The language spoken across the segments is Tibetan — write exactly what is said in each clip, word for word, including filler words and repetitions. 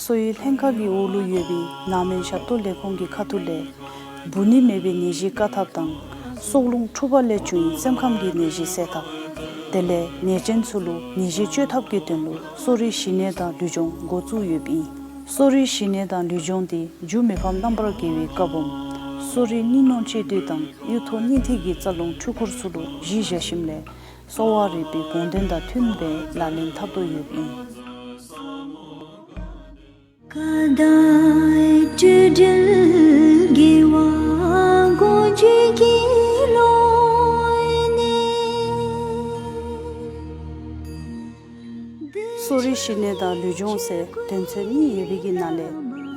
གསོ་བའི་ལྷན་ཁག་གི་འོག་ལུ་ཡོད་པའི་ནང་སྨན་ཞབས་ཏོག་ལས་ཁུངས་ཀྱི་ཁ་ཐུག་ལས། འབུ་ནད་མེད་པའི་ནད་གཞི་བཀག་ཐབས་དང་། སྲོག་རླུང་འཁྲུགས་པ་ལས་བྱུང་བའི་སེམས་ཁམས་ཀྱི་ནད་གཞི་སེལ་ཐབས། དེ་ལས་ནད་ཅན་ཚུ་ལུ་ནད་གཞི་བཅོས་ཐབས་ཀྱི་དོན་ལུ་གསོ་རིག་གཞི་ནས་དང་ལུས་སྦྱོང་འགོ་བཙུགས་ཡོདཔ་ཨིན། གསོ་རིག་གཞི་ནས་དང་ལུས་སྦྱོང་དེ་རྒྱུ་མི་ཕམ་རྣམ་པར་རྒྱལ་བའི་བཀའ་འབུམ། གསོ་རིག་སྙིང་ནོར་གཅེས་བཏུས་དང་གཡུ་ཐོག་སྙིང་ཐིག་གི་རྩ་རླུང་འཁྲུལ་འཁོར་ཚུ་ལུ་གཞི་བཞག་ཞིནམ་ལས། གསོ་བ་རིག་པའི་དགོངས་དོན་དང་མཐུན་པའི་ལག་ལེན་འཐབ་དོ་ཡོདཔ་ཨིན། གསོ་རིག་གཞི་ནས་དང་ལུས་སྦྱོང་ཟེར་དོན་ཚན་གཉིས་ཡོད་པའི་གི་ནང་ལས།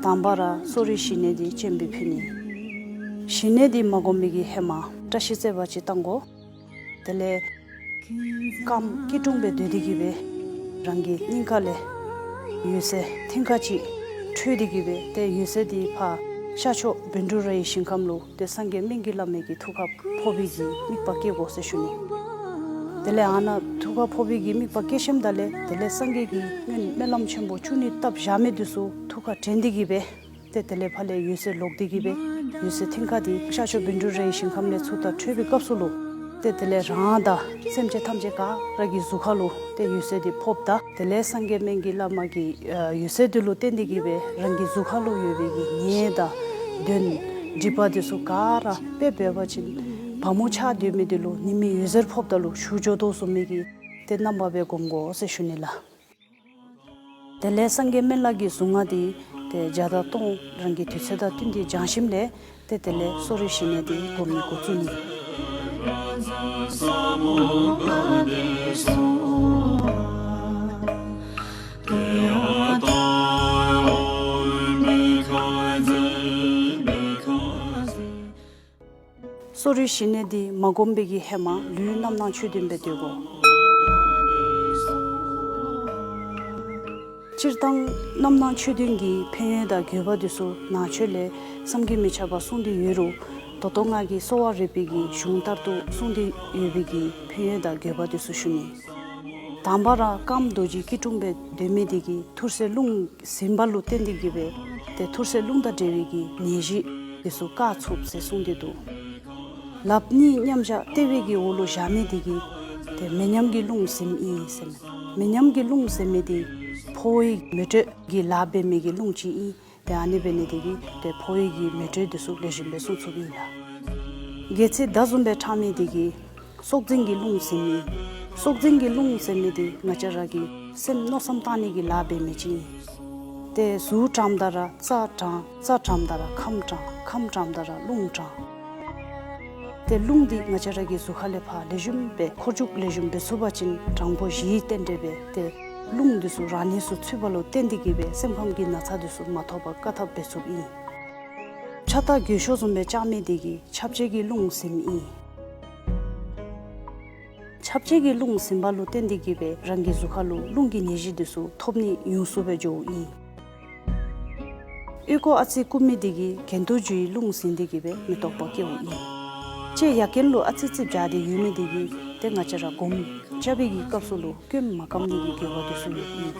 དང་པ་ར་གསོ་རིག་གཞི་ནས་དེ་སྤྱན་འབུལ་ཕུལ་ནི། གཞི་ནས་དེ་མ་བསྒོམ་པའི་གི་ཧེ་མ་བཀྲ་ཤིས་བརྩེགས་པ་ཅིག་བཏང་དགོ། དེ་ལས་རྐངམ་སྐྱིལ་ཀྲུང་སྦེ་སྡོད་དེ་གི་སྦེ་རང་གི་སྙིང་ཁ་ལས་འོད་ཟེར་མཐིང་ཁ་ཅིག་འཕྲོས་ཏེ་གི་སྦེ་ཏེ་འོད་ཟེར་དེ་ཕར་ཤར་ཕྱོགས་བཻ་ཌཱུརྱ་ཡི་ཞིང་ཁམས་ལུ་ཏེ་སངས་རྒྱས་སྨན་གྱི་བླ་མའི་གི་ཐུགས་ཁར་ཕོག་པའི་གི་དམིགས་པ་བསྐྱེད་དགོ་ཟེར་ཞུ་ནི། དེ་ལས་ཨ་ནཱ་ཐུགས་ཁར་ཕོག་པའི་གི་དམིགས་པ་བསྐྱེད་ཞིནམ་ད་ལས་དེ་ལས་སངས་རྒྱས་ཀྱི་སྔོན་སྨོན་ལམ་ཆེན་པོ་བཅུ་གཉིས་བཏབ་བཞག་མི་དེ་ཚུ་ཐུགས་ཁར་དྲན་ཏེ་གི་སྦེ། ཏེ་དེ་ལས་ཕར་ལས་འོད་ཟེར་ལོག་སྟེ་གི་སྦེ་འོད་ཟེར་མཐིང་ཁ་དེ་ཤར་ཕྱོགས་བཻ་ཌཱུརྱ་ཡི་ཞིང་ཁམས་ལས་ཚུར་ད་འཕྲོས་པའི་སྐབས་སུ་ལུ། ཏེ་དེ་ལས་རང་དང་སེམས་ཅན་ཐམས་ཅད་ག་ར་གི་གཟུགས་ཁ་ལུ་ཏེ་འོད་ཟེར་དེ་ཕོགཔ་ད། དེ་ལས་སངས་རྒྱས་སྨན་གྱི་བླ་མ་གི་འོད་ཟེར་དེ་ལུ་བརྟེན་ཏེ་གི་སྦེ་རང་གི་གཟུགས་ཁ་ལུ་ཡོད་པའི་གི་ནད་དང་གདོན་སྒྲིབ་པ་དེ་ཚུ་ག་ར་དཔེ་འབད་བ་ཅིན་བ་མོ་ཆགས་སྡོད་མི་དེ་ལུ་ཉི་མའི་འོད་ཟེར་ཕོགཔ་ད་ལུ་ཞུ་འགྱོ་དོ་བཟུམ་མའི་གི་ཏེ་རྣམ་པ་སྦེ་བསྒོམ་དགོ་ཟེར་ཞུ་ནི་ལགས། དེ་ལས་སངས་རྒྱས་སྨན་བླ་གི་གཟུངས་སྔགས་དེ་ཏེ་བརྒྱ་དང་སྟོང་རང་གི་དུས་ཚོད་དང་བསྟུན་ཏེ་བགྱང་ཞིནམ་ལས་ཏེ་དེ་ལས་གསོ་རིག་གཞི་ནས་དེ་སྒོམ་ནི་འགོ་བཙུགས་ནི། གསོ་རིག་གཞི་ནས་དེ་མ་བསྒོམ་པའི་གི་ཧེ་མ་ལུས་རྣམ་སྣང་ཆོས་བདུན་སྦེ་སྡོད་དགོ། སྤྱིར་བཏང་རྣམ་སྣང་ཆོས་བདུན་གྱི་ཕན་ཡོན་དང་དགོས་པ་དེ་ཚུ་ནང་ཆོས་ལས་བསམ་གྱིས་མི་ཁྱབ་པ་གསུངས་ཏེ་ཡོད་རུང་། ད་ལྟོ་ང་གིས་གསོ་བ་རིག་པའི་གི་གཞུང་ལྟར་དུ་གསུངས་ཏེ་ཡོད་པའི་གི་ཕན་ཡོན་དང་དགོས་པ་དེ་ཚུ་ཞུ་ནི། དང་པ་ར་རྐངམ་རྡོ་རྗེ་སྐྱིལ་ཀྲུང་སྦེ་སྡོད་མི་དེ་གིས་ཐུར་སེལ་རླུང་ཟིན་པ་ལུ་བརྟེན་ཏེ་གི་སྦེ་ཏེ་ཐུར་སེལ་རླུང་དང་འབྲེལ་བའི་གི་ནད་གཞི་དེ་ཚུ་བཀག་ཚུགས་ཟེར་གསུངས་ཏེ་འདུག། ལགཔ་གཉིས་མཉམ་བཞག་ལྟེ་བའི་གི་འོག་ལུ་བཞག་མི་དེ་གིས་ཏེ་མེ་མཉམ་གྱི་རླུང་ཟིནམ་ཨིན་ཟེར་མས། མེ་མཉམ་གྱི་རླུང་ཟེར་མི་དེ་ཕོ་བའི་མེ་དྲོད་ཀྱི་ལཱ་འབད་མི་གི་རླུང་ཅིག་ཨིན། ཏེ་ཨ་ནི་འབད་ནི་དེ་གིས་ཏེ་ཕོ་བའི་གི་མེ་དྲོད་དེ་ཚུ་ལེགས་ཤོམ་སྦེ་སྲུང་ཚུགསཔ་ཨིན་ལགས། སྒལ་ཚིགས་མདའ་བཟུམ་སྦེ་འཕྲང་མི་དེ་གིས་སྲོག་འཛིན་གྱི་རླུང་ཟིནམ་ཨིན། སྲོག་འཛིན་གྱི་རླུང་ཟེར་མི་དེ་ང་བཅས་ར་གི་སེམས་མནོ་བསམ་བཏང་ནི་གི་ལཱ་འབད་མི་ཅིག་ཨིན། ཏེ་གཟུགས་དྲངམ་ད་ར་རྩ་དྲང་། རྩ་དྲངམ་ད་ར་ཁམས་དྲང་། ཁམས་དྲངམ་ད་ར་རླུང་དྲང་། ཏེ་རླུང་འདི་ང་བཅས་ར་གི་གཟུགས་ཁ་ལས་ཕར་ལེགས་ཤོམ་སྦེ་འཁོར་རྒྱུག་ལེགས་ཤོམ་འབད་ཚུགས་པ་ཅིན་དྲང་པོ་གཞིའི་རྟེན་འབྲེལ་སྦེ་ཏེ་རླུང་འདི་ཚུ་རང་གནས་སུ་ཚུད་པ་ལུ་བརྟེན་ཏེ་གི་སྦེ་སེམས་ཁམས་ཀྱི་ན་ཚ་འདི་ཚུ་མ་ཐོབ་པར་བཀག་ཐབས་འབད་ཚུགསཔ་ཨིན། ཕྱག་རྟགས་འགྱོད་གཤོག་བཟུམ་སྦེ་བཅག་མི་དེ་གིས་ཁྱབ་བྱེད་ཀྱི་རླུང་ཟིནམ་ཨིན། ཁྱབ་བྱེད་ཀྱི་རླུང་ཟིན་པ་ལུ་བརྟེན་ཏེ་གི་སྦེ་རང་གི་གཟུགས་ཁ་ལུ་རླུང་གི་ནད་གཞི་འདི་ཚུ་ཐོབ་ནི་ཉུང་སུ་སྦེ་འགྱོཝ་ཨིན། ཨོལ་ཀོ་ཨ་ཙི་བཀུག་མི་དེ་གིས་གྱེན་ལྟོ་འགྱོ་བའི་རླུང་ཟིན་ཏེ་གི་སྦེ་མི་རྟོག་པ་སྐྱེཝ་ཨིན། ལྕེ་ཡ་རྐན་ལུ་ཨ་ཙི་ཙི་བྱས་ཏེ་ཡོད་མི་དེ་གིས་ཏེ་ང་བཅས་ར་སྒོམ་རྐྱབ་པའི་གི་སྐབས་སུ་ལུ་སྐྱོན་མ་སྐམ་ནི་གི་དགོས་པ་དེ་ཚུ་ཡོདཔ་ཨིན།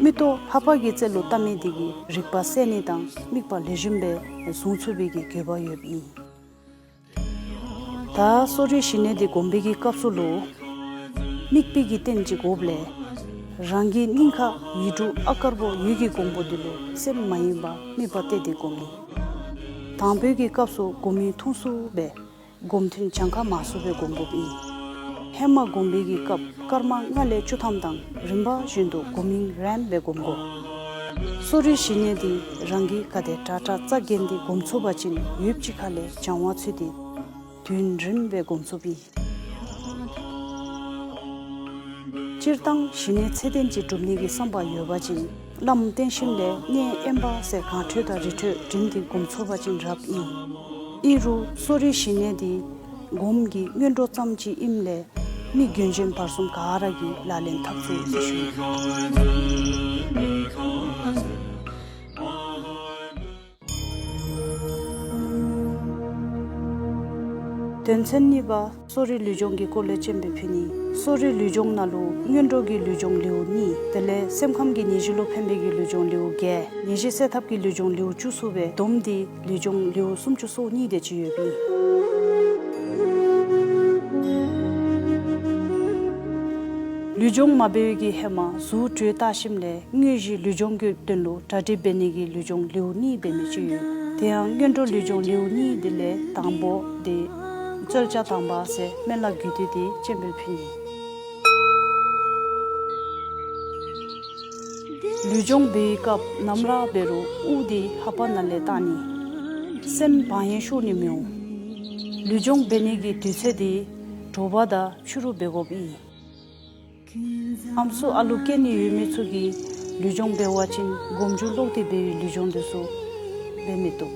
མིག་ཏོ་ལྷ་པ་གི་རྩེ་ལུ་བལྟ་མི་དེ་གིས་རིག་པ་གསལ་ནི་དང་དམིགས་པ་ལེགས་ཤོམ་སྦེ་བཟུང་ཚུགས་པའི་གི་དགོས་པ་ཡོདཔ་ཨིན། ད་གསོ་རིག་གཞི་ནས་དེ་སྒོམ་པའི་གི་སྐབས་སུ་ལུ། དམིགས་པའི་གི་རྟེན་ཅིག་དགོཔ་ལས། རང་གི་སྙིང་ཁ་ཡིག་འབྲུ་ཨ་དཀར་པོ་འོད་ཀྱིས་གོང་པོ་འདི་ལུ་སེམས་མ་ཡེངས་པར་དམིགས་པ་གཏད་དེ་སྒོམ་ནི། དང་པོའི་གི་སྐབས་སུ་སྒོམ་ཡུན་ཐུང་སུ་སྦེ། སྒོམ་ཐུན་གྱངས་ཁ་མང་སུ་སྦེ་སྒོམ་དགོཔ་ཨིན། ཧེ་མ་སྒོམ་པའི་གི་སྐབས་སྐར་མ་ལྔ་ལས་བཅུ་ཐམ་དང་རིམ་པ་བཞིན་དུ་སྒོམ་ཡུན་རིངམོ་སྦེ་སྒོམ་དགོ། གསོ་རིག་གཞི་ནས་དེ་རང་གིས་ག་དེ་དྲག་དྲག་རྩ་འགེངས་ཏེ་སྒོམ་ཚུགས་པ་ཅིན་ཡུདཔ་ཅིག་ཁ་ལས་སྦྱང་བ་ཚུད་དེ་དུས་ཡུན་རིངམོ་སྦེ་སྒོམ་ཚུགསཔ་ཨིན། སྤྱིར་བཏང་གཞི་ནས་ཚད་ལྡན་ཅིག་སྒྲུབ་ནི་གི་བསམ་པ་ཡོད་པ་ཅིན་བླམ་བསྟེན་ཞིནམ་ལས་གནས་དབེན་པ་ཟེར་གངས་ཁྲོད་དང་རི་ཁྲོད་འགྲིམས་ཏེ་སྒོམ་ཚུགས་པ་ཅིན་རབ་ཨིན། ཨིན་རུང་གསོ་རིག་གཞི་ནས་དེ་སྒོམ་གྱི་སྔོན་འགྲོ་ཙམ་ཅིག་ཨིནམ་ལས་མི་རྒན་གཞོན་བར་གསུམ་ག་ར་གིས་ལག་ལེན་འཐབ་ཚུགས་ཟེར་ཞུ་ནི། དོན་ཚན་གཉིས་པ། གསོ་རིག་ལུས་སྦྱོང་གི་སྐོར་ལས་སྤྱན་འབུལ་ཕུལ་ནི། གསོ་རིག་ལུས་སྦྱོང་ནང་ལུ་སྔོན་འགྲོ་གི་ལུས་སྦྱོང་ལེའུ་གཉིས། དེ་ལས་སེམས་ཁམས་ཀྱི་ནད་གཞི་ལུ་ཕན་པའི་གི་ལུས་སྦྱོང་ལེའུ་བརྒྱད། ནད་གཞི་སེལ་ཐབས་ཀྱི་ལུས་སྦྱོང་ལེའུ་བཅུ་གསུམ་སྦེ་བསྡོམས་ཏེ་ལུས་སྦྱོང་ལེའུ་སུམ་ཅུ་སོ་གཉིས་དེ་ཅིག་ཡོདཔ་ཨིན། ལུས་སྦྱོང་མ་འབད་བའི་གི་ཧེ་མ་གཟུགས་བཀྲུས་བཏང་ཞིནམ་ལས་དངོས་གཞི་ལུས་སྦྱོང་གི་དོན་ལུ་གྲ་སྒྲིག་འབད་ནི་གི་ལུས་སྦྱོང་ལེའུ་གཉིས་འབད་མི་ཅིག་ཡོད། དེ་ཡང་སྔོན་འགྲོ་ལུས་སྦྱོང་ལེའུ་གཉིས་དེ་ལས་དང་པོ་དེ་རྩོལ་བཅའ་དང་པ་ཟེར་སྨན་བླ་རྒྱུད་སྡེ་དེ་སྤྱན་འབུལ་ཕུལ་ནི། ལུས་སྦྱོང་འབད་བའི་སྐབས་ནམ་ར་འབད་རུང་དབུགས་དེ་ལྷ་པ་ནང་ལས་བཏང་ནི། སེམས་བག་ཡངས་ཤོར་ནི་མི་འོང་། ལུས་སྦྱོང་འབད་ནི་གི་དུས་ཚོད་དེ་དྲོ་པ་དང་ཕྱི་རུ་འབད་དགོཔ་ཨིན། ཨམ་སྲུ་ཨ་ལུ་སྐྱེ་ནི་ཡོད་མི་ཚུ་གིས་ལུས་སྦྱོང་འབད་བ་ཅིན་སྒོམ་རྒྱུ་ལོག་སྟེ་འབད་བའི་ལུས་སྦྱོང་དེ་ཚུ་འབད་མི་བཏུབ།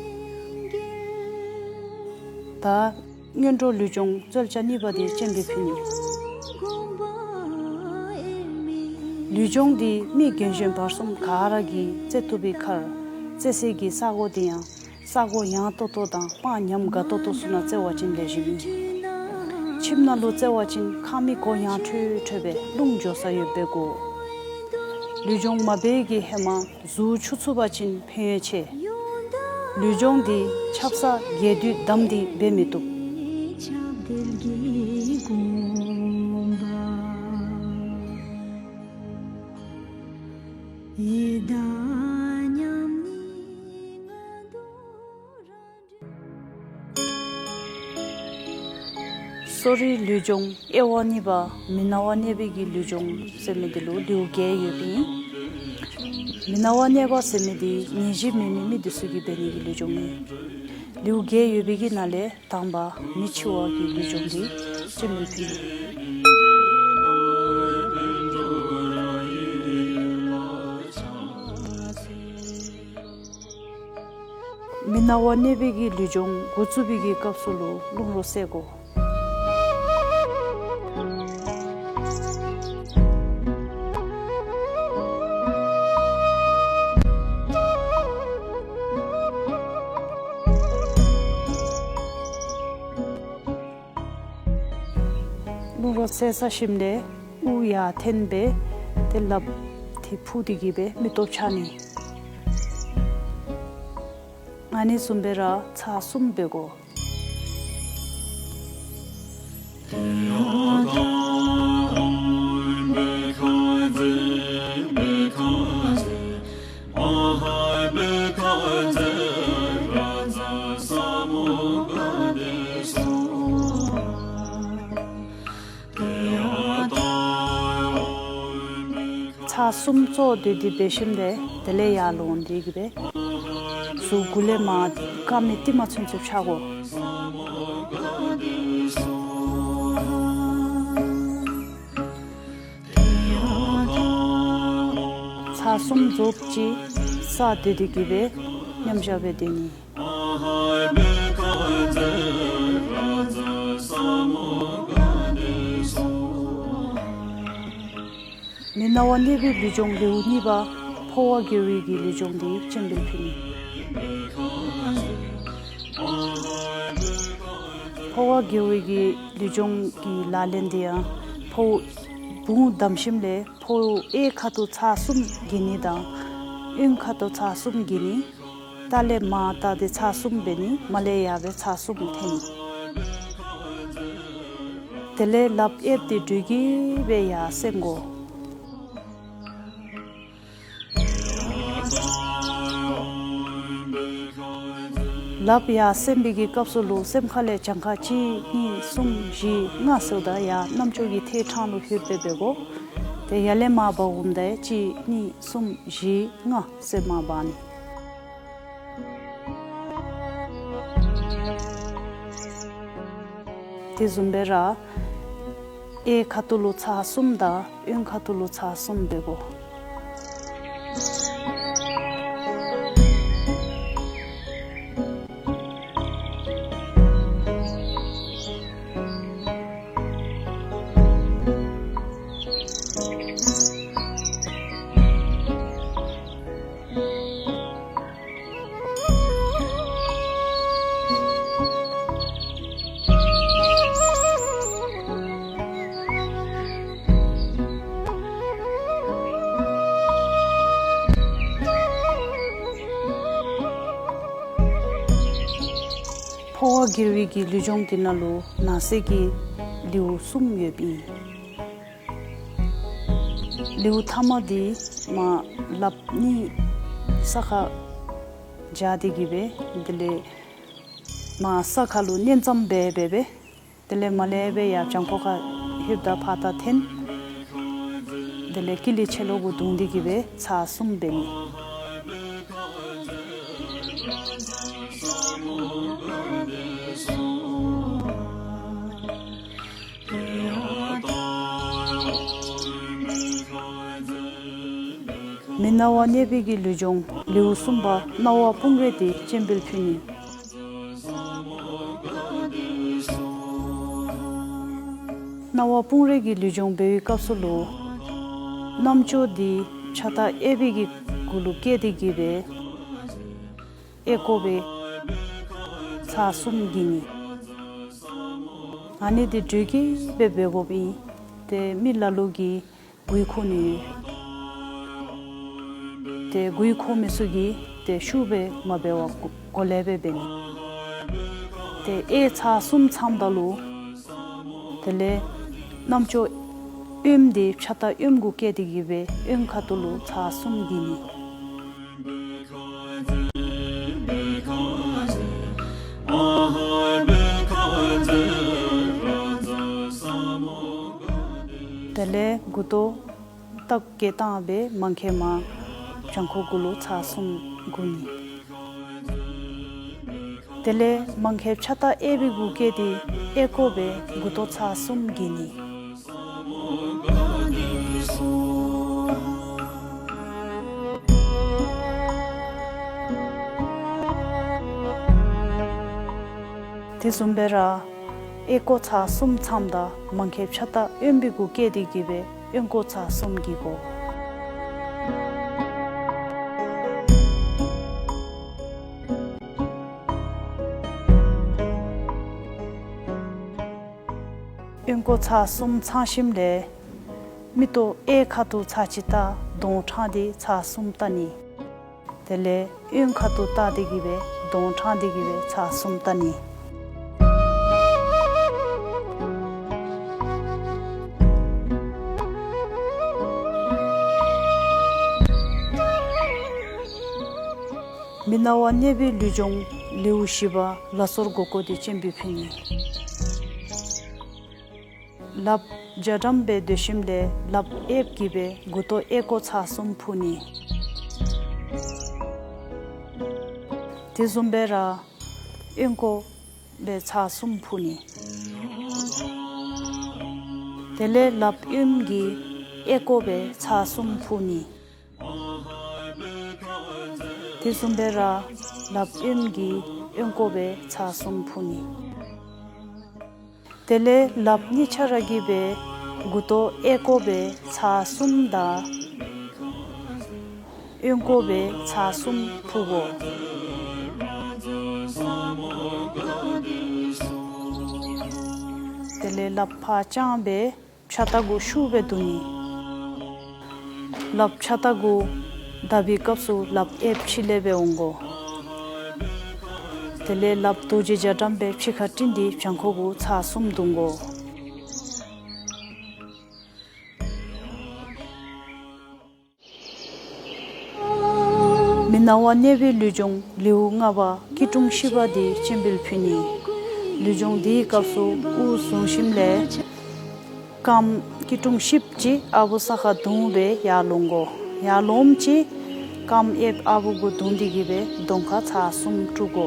ད་སྔོན་འགྲོ་ལུས་སྦྱོང་རྩོལ་བཅའ་གཉིས་པ་དེ་སྤྱན་འབུལ་ཕུལ་ནི། ལུས་སྦྱོང་འདི་མི་རྒན་གཞོན་བར་གསུམ་ག་ར་གིས་རྩེ་ཐུབ་པའི་ཁར་རྩེ་སའི་གི་ས་གོ་དེ་ཡང་ས་གོ་ཡངས་ཏོག་ཏོ་དང་སྤང་ཉམས་དགའ་ཏོག་ཏོ་ཚུ་ནང་རྩེ་བ་ཅིན་ལེགས་ཤོམ་ཨིན། ཁྱིམ་ནང་ལུ་རྩེ་བ་ཅིན་ཁང་མིག་གོ་ཡངས་ཁྲོལ་ཁྲོལ་སྦེ་རླུང་འགྱོ་ས་ཡོདཔ་འབད་དགོ། ལུས་སྦྱོང་མ་འབད་བའི་གི་ཧེ་མ་གཟུགས་ཆུ་ཚུད་པ་ཅིན་ཕན་ཡོན་ཆེ། ལུས་སྦྱོང་འདི་ཆབ་གསང་རྒྱས་བསྡུས་བསྡམས་ཏེ་འབད་མི་བཏུབ། གསོ་རིག་ལུས་སྦྱོང་དབྱེ་བ་གཉིས་པ། མི་ན་བ་གནས་པའི་གི་ལུས་སྦྱོང་ཟེར་མི་དེ་ལུ་ལེའུ་བརྒྱད་ཡོདཔ་ཨིན། མི་ན་བ་གནས་པ་ཟེར་མི་དེ་ནད་གཞི་མེད་མི་མི་དེ་ཚུ་གིས་འབད་ནི་གི་ལུས་སྦྱོང་ཨིན། ལེའུ་བརྒྱད་ཡོད་པའི་གི་ནང་ལས་དང་པ་མི་འཆི་བ་གི་ལུས་སྦྱོང་དེ་སྤྱན་འབུལ་ཕུལ་ནི། མི་ན་བ་གནས་པའི་གི་ལུས་སྦྱོང་འགོ་བཙུགས་པའི་གི་སྐབས་སུ་ལུ་རླུང་རོ་བསལ་དགོ། རླུང་རོ་བསལ་ཚར་ཞིནམ་ལས་དབུགས་ཡར་འཐེན་སྦེ་ཏེ་ལགཔ་དེ་ཕུ་སྟེ་གི་སྦེ་མིག་ཏོ་ཕྱེ་ནི། ཨ་ནི་བཟུམ་སྦེ་ར་ཚར་གསུམ་འབད་དགོ། ཚར་གསུམ་ཙོགས་སྡོད་དེ་འབད་ཞིནམ་ལས་དེ་ལས་ཡར་ལོང་སྟེ་གི་སྦེ་གཟུགས་གུ་ལས་མར་རྐངམ་མི་ཏིལ་མ་ཚུན་ཚོད་ཕྱག་དགོ། ཚར་གསུམ་རྫོགསཔ་ཅིག་ས་སྡོད་དེ་གི་སྦེ་མཉམ་བཞག་སྦེ་སྡོད་ནི། མི་ན་བ་གནས་པའི་ལུས་སྦྱོང་ལེའུ་གཉིས་པ། ཕོ་བ་རྒྱས་པའི་གི་ལུས་སྦྱོང་དེ་སྤྱན་འབུལ་ཕུལ་ནི། ཕོ་བ་རྒྱས་པའི་གི་ལུས་སྦྱོང་གི་ལག་ལེན་དེ་ཡང་ཕོ་བོ་བུང་བསྡམས་ཞིནམ་ལས་ཕོ་བོ་གཡས་ཁ་ཐུག་ཚར་གསུམ་གྱེན་ནི་དང་གཡོན་ཁ་ཐུག་ཚར་གསུམ་གྱེན་ནི། ལྟག་ལས་མར་བལྟ་སྟེ་ཚར་གསུམ་འབད་ནི། མར་ལས་ཡར་སྦེ་ཚར་གསུམ་འཐེན་ནི། དེ་ལས་ལགཔ་གཡསཔ་དེ་འགྲོས་ཀྱིས་སྦེ་ཡར་སེང་དགོ། ལགཔ་ཡར་སེང་བའི་གི་སྐབས་སུ་ལུ་སེམས་ཁ་ལས་གྱངས་ཁ་གཅིག་གཉིས་གསུམ་བཞི་ལྔ་ཟེརཝ་ད་ཡར་རྣམ་ཅོ་གི་ཐད་ཕྲང་ལུ་ཧུད་སྦེ་འབད་དགོ། ཏེ་ཡར་ལས་མར་འབག་འོངམ་ད་གཅིག་གཉིས་གསུམ་བཞི་ལྔ་ཟེར་མར་འབག་ནི། དེ་བཟུམ་སྦེ་ར་གཡས་ཁ་ཐུག་ལུ་ཚར་གསུམ་དང་གཡོན་ཁ་ཐུག་ལུ་ཚར་གསུམ་འབད་དགོ། ཀིར་བི་གི་ལུས་སྦྱོང་དེ་ནང་ལུ་ནང་གསེས་ཀྱི་ལེའུ་གསུམ་ཡོདཔ་ཨིན། ལེའུ་ཐ་མ་དེ་མར་ལགཔ་གཉིས་ས་ཁར་སྦྱར་ཏེ་གི་སྦེ་དེ་ལས་མར་ས་ཁར་ལུ་མནན་ཙམ་སྦེ་འབད་སྦེ། དེ་ལས་མར་ལས་སྦེ་ཡར་བྱང་ཁོག་ཁར་ལྷོདཔ་ད་ཕར་ལྟ་འཐེན། དེ་ལས་ཀི་ལི་ཕྱེད་ལོགས་གུ་བརྡུང་སྟེ་གི་སྦེ་ཚར་གསུམ་འབད་ནི། མི་སྣང་བ་གནས་པའི་གི་ལུས་སྦྱོང་ལེའུ་གསུམ་པ་སྣང་བ་སྤུང་རེས་དེ་སྤྱན་འབུལ་ཕུལ་ནི། སྣང་བ་སྤུང་རེས་ཀྱི་ལུས་སྦྱོང་འབད་བའི་སྐབས་སུ་ལུ། རྣམ་ཅོ་འདི་ཕྱག་ལྟག་གཡས་པའི་གི་གུ་ལུ་བཀལ་ཏེ་གི་སྦེ་གཡས་སྐོར་སྦེ་ཚར་གསུམ་བགྱི་ནི། ཨ་ནི་འདི་འགྲོས་ཀྱིས་སྦེ་འབད་དགོཔ་ཨིན། ཏེ་མི་ལ་ལུ་གིས་མགུ་འཁོར་ནི་ཡོད། ཏེ་མགུ་འཁོར་མི་ཚུ་གིས་ཏེ་ཤུགས་སྦེ་མ་འབད་བར་གོ་ལེ་སྦེ་འབད་ནི། ཏེ་གཡས་ཚར་གསུམ་ཚངམ་ད་ལུ། དེ་ལས་རྣམ་ཅོ་གཡོནམ་དེ་ཕྱག་ལྟག་གཡོནམ་གུ་བཀལ་ཏེ་གི་སྦེ་གཡོན་ཁ་ཐུག་ལུ་ཚར་གསུམ་བགྱི་ནི། དེ་ལས་མགུ་ཏོ་སྟབས་བདེ་བཏང་སྦེ་མ་མཁལ་མར་བྱང་ཁོག་གུ་ལུ་ཚར་གསུམ་བསྒུར་ནི། དེ་ལས་མ་མཁལ་ཕྱག་ལྟག་གཡས་པའི་གུ་བཀལ་ཏེ་གཡས་སྐོར་སྦེ་མགུ་ཏོ་ཚར་གསུམ་བགྱི་ནི། དེ་བཟུམ་སྦེ་ར་གཡས་སྐོར་ཚར་གསུམ་ཚངམ་ད་མ་མཁལ་ཕྱག་ལྟག་གཡོན་པའི་གུ་བཀལ་ཏེ་གི་སྦེ་གཡོན་སྐོར་ཚར་གསུམ་བགྱི་དགོ། གཡོན་སྐོར་ཚར་གསུམ་ཚང་ཞིནམ་ལས། མིག་ཏོ་གཡས་ཁ་ཐུག་ཚར་གཅིག་བལྟ། གདོང་ཕྲང་སྟེ་ཚར་གསུམ་བལྟ་ནི། དེ་ལས་གཡོན་ཁ་ཐུག་བལྟ་སྟེ་གི་སྦེ་གདོང་ཕྲང་སྟེ་གི་སྦེ་ཚར་གསུམ་བལྟ་ནི། མི་སྣང་བ་གནས་པའི་ལུས་སྦྱོང་ལེའུ་བཞི་པ་ལག་སོར་སྒོར་སྐོར་དེ་སྤྱན་འབུལ་ཕུལ་ནི། ལགཔ་རྒྱ་གྲམ་སྦེ་སྡོད་ཞིནམ་ལས་ལགཔ་གཡསཔ་གིས་སྦེ་མགུ་ཏོ་གཡས་སྐོར་ཚར་གསུམ་ཕུ་ནི། དེ་བཟུམ་སྦེ་ར་གཡོན་སྐོར་སྦེ་ཚར་གསུམ་ཕུ་ནི། དེ་ལས་ལགཔ་གཡོནམ་གིས་གཡས་སྐོར་སྦེ་ཚར་གསུམ་ཕུ་ནི། དེ་བཟུམ་སྦེ་ར་ལགཔ་གཡོནམ་གིས་གཡོན་སྐོར་སྦེ་ཚར་གསུམ་ཕུ་ནི། དེ་ལས་ལགཔ་གཉིས་ཆ་ར་གིས་སྦེ་མགུ་ཏོ་གཡས་སྐོར་སྦེ་ཚར་གསུམ་དང་གཡོན་སྐོར་སྦེ་ཚར་གསུམ་ཕུ་དགོ། དེ་ལས་ལགཔ་ཕར་བརྐྱངས་སྦེ་ཕྱག་ལྟག་གུ་ཤུགས་སྦེ་བརྡུང་ནི། ལགཔ་ཕྱག་ལྟག་གུ་བརྡབ་པའི་སྐབས་སུ་ལགཔ་གཡས་ཕྱི་ལས་སྦེ་འོང་དགོ། དེ་ལས་ལགཔ་རྡོ་རྗེ་རྒྱ་གྲམ་སྦེ་ཕྱི་ཁར་སྤྲིང་སྟེ་བྱང་ཁོག་གུ་ཚར་གསུམ་བརྡུང་དགོ། མི་སྣང་བ་གནས་པའི་ལུས་སྦྱོང་ལེའུ་ལྔ་པ་སྐྱིལ་ཀྲུང་བཞི་པ་དེ་སྤྱན་འབུལ་ཕུལ་ནི། ལུས་སྦྱོང་འདིའི་སྐབས་སུ་དབུ་བཟུང་ཞིནམ་ལས། རྐངམ་སྐྱིལ་ཀྲུང་བཞི་པ་ཅིག་ཨ་བུ་ས་ཁར་བརྡུངས་སྦེ་ཡར་ལོང་དགོ། ཡར་ལོངམ་ཅིག་རྐངམ་གཡསཔ་ཨ་བུ་གུ་བརྡུངས་ཏེ་གི་སྦེ་གདོང་ཁར་ཚར་གསུམ་བཀྲུ་དགོ།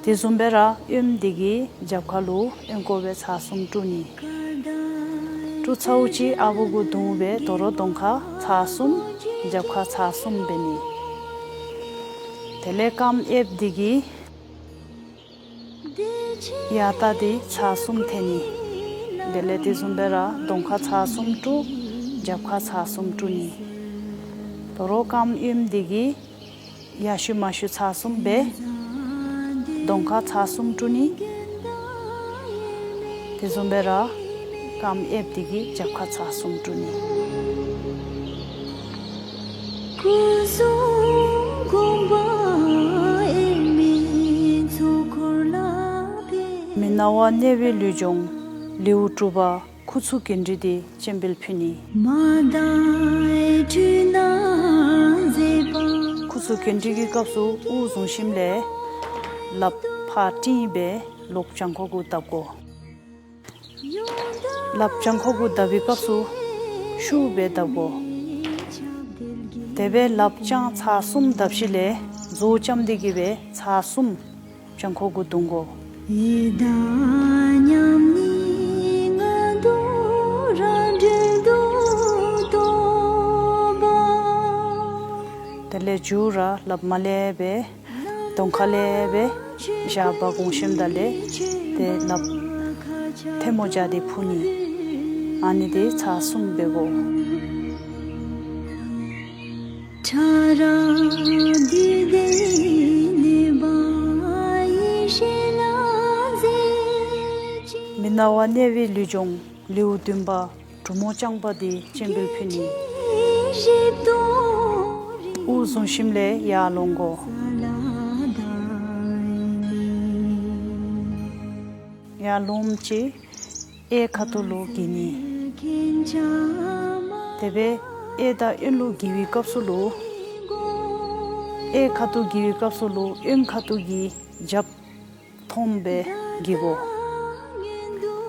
དེ་བཟུམ་སྦེ་ར་གཡོནམ་དེ་གིས་རྒྱབ་ཁ་ལུ་གཡོན་སྐོར་སྦེ་ཚར་གསུམ་བཀྲུ་ནི། བཀྲུ་ཚརཝ་ཅིག་ཨ་བུ་གུ་བརྡུངས་སྦེ་དོ་རུང་གདོང་ཁར་ཚར་གསུམ་རྒྱབ་ཁར་ཚར་གསུམ་འབད་ནི། དེ་ལས་རྐངམ་གཡསཔ་དེ་གིས་ཡར་བལྟ་སྟེ་ཚར་གསུམ་འཐེན་ནི། དེ་ལས་དེ་བཟུམ་སྦེ་ར་གདོང་ཁར་ཚར་གསུམ་བཀྲུ། རྒྱབ་ཁར་ཚར་གསུམ་བཀྲུ་ནི། དོ་རུང་རྐངམ་གཡོནམ་དེ་གིས་ཡར་ཤུལ་མར་ཤུལ་ཚར་གསུམ་སྦེ་གདོང་ཁར་ཚར་གསུམ་བཀྲུ་ནི། དེ་བཟུམ་སྦེ་ར་རྐངམ་གཡསཔ་དེ་གིས་རྒྱབ་ཁར་ཚར་གསུམ་བཀྲུ་ནི། སྐུ་གསུང་དགོངས་པ་དབྱེར་མེད་གཙུག་འཁོར་ལ། སྣང་བ་གནས་པའི་ལུས་སྦྱོང་ལེའུ་དྲུག་པ། ཁུ་ཚུར་གྱེན་སྒྲིག་དེ་སྤྱན་འབུལ་ཕུལ་ནི། ཁུ་ཚུར་གྱེན་སྒྲིག་གི་སྐབས་སུ་དབུགས་བཟུང་ཞིནམ་ལས་ལགཔ་ཕར་སྤྲིང་བྱས་ལོགས་བྱང་ཁོག་གུ་བརྡབ་དགོ། ལགཔ་བྱང་ཁོག་གུ་བརྡབ་པའི་སྐབས་སུ་ཤུགས་སྦེ་བརྡབ་དགོ། དེ་སྦེ་ལགཔ་བྱང་ཚར་གསུམ་བརྡབ་ཞིནམ་ལས་མཛུབ་བཙུམ་སྟེ་གི་སྦེ་ཚར་གསུམ་བྱང་ཁོག་གུ་བརྡུང་དགོ། དེ་ལས་མཇུག་ར་ལགཔ་མར་ལས་སྦེ་གདོང་ཁ་ལས་སྦེ་བཞག་པ་གོང་ཞིནམ་ད་ལས་དེ་ལགཔ་ཐལ་མོ་སྦྱར་ཏེ་ཕུ་ནི། ཨ་ནི་དེ་ཚར་གསུམ་འབད་དགོ། མི་སྣང་བ་གནས་པའི་ལུས་སྦྱོང་ལེའུ་བདུན་པ། གྲུ་མོ་རྐྱང་པ་དེ་སྤྱན་འབུལ་ཕུལ་ནི། དབུགས་བཟུང་ཞིནམ་ལས་ཡར་ལོང་དགོ། ཡར་ལོངམ་ཅིག་གཡས་ཁ་ཐུག་ལུ་འགྱེལ་ནི། དེ་སྦེ་གཡས་དང་གཡོན་ལུ་འགྱེལ་བའི་སྐབས་སུ་ལུ་གཡས་ཁ་ཐུག་འགྱེལ་བའི་སྐབས་སུ་ལུ་གཡོན་ཁ་ཐུག་གི་རྒྱབ་མཐོངམ་སྦེ་འགྱེལ་དགོ།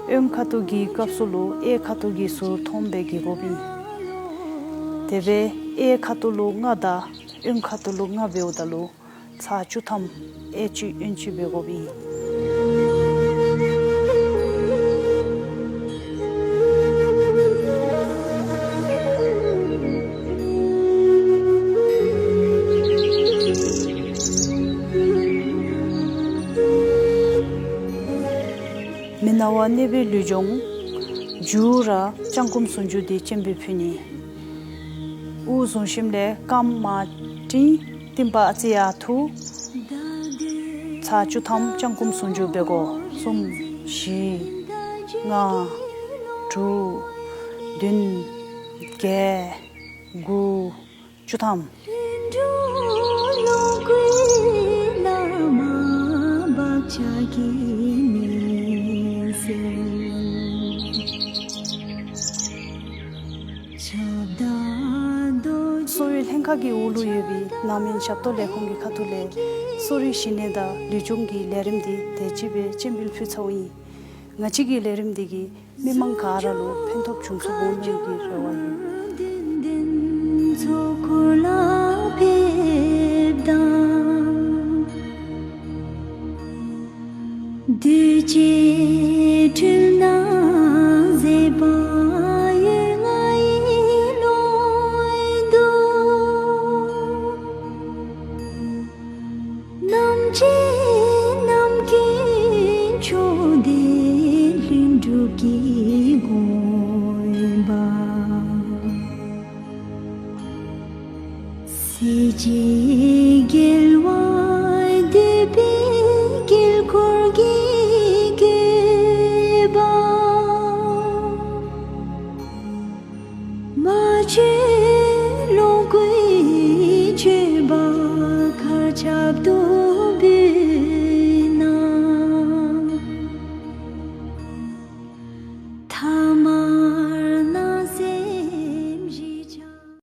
གཡོན་ཁ་ཐུག་གི་སྐབས་སུ་ལུ་གཡས་ཁ་ཐུག་གི་ཟུར་མཐོངམ་སྦེ་འགྱེལ་དགོཔ་ཨིན། དེ་སྦེ་གཡས་ཁ་ཐུག་ལུ་ལྔ་དང་གཡོན་ཁ་ཐུག་ལུ་ལྔ་འབདཝ་ད་ལུ་ཚར་བཅུ་ཐམ་གཡས་གཅིག་གཡོན་གཅིག་འབད་དགོཔ་ཨིན། མི་སྣང་བ་གནས་པའི་ལུས་སྦྱོང་། མཇུག་ར་བརྐྱང་བསྐུམ་ཟུང་འཇུག་དེ་སྤྱན་འབུལ་ཕུལ་ནི། དབུགས་བཟུང་ཞིནམ་ལས་རྐངམ་མར་སྤྲིང་། རྟིང་པ་ཨ་ཙི་ཡར་འཐུ། ཚར་བཅུ་ཐམ་བརྐྱང་བསྐུམ་ཟུང་འཇུག་འབད་དགོ། གསུམ། བཞི། ལྔ། དྲུག། བདུན། བརྒྱད། དགུ། བཅུ་ཐམ། གསོ་བའི་ལྷན་ཁག་གི་འོག་ལུ་ཡོད་པའི་ནང་མི་ཞབས་ཏོག་ལས་ཁུངས་ཀྱི་ཁ་ཐུག་ལས་གསོ་རིག་གཞི་གནས་དང་ལུས་སྦྱོང་གི་ལས་རིམ་འདི་དེ་ཅིག་སྦེ་སྤྱན་འབུལ་ཕུལ་ཚརཝ་ཨིན། ང་བཅས་ཀྱི་ལས་རིམ་འདི་གིས་མི་མང་ག་ར་ལུ་ཕན་ཐོགས་བྱུང་ཚུགས་འོང་སྙམ་གྱི་རེ་བ་ཡོད།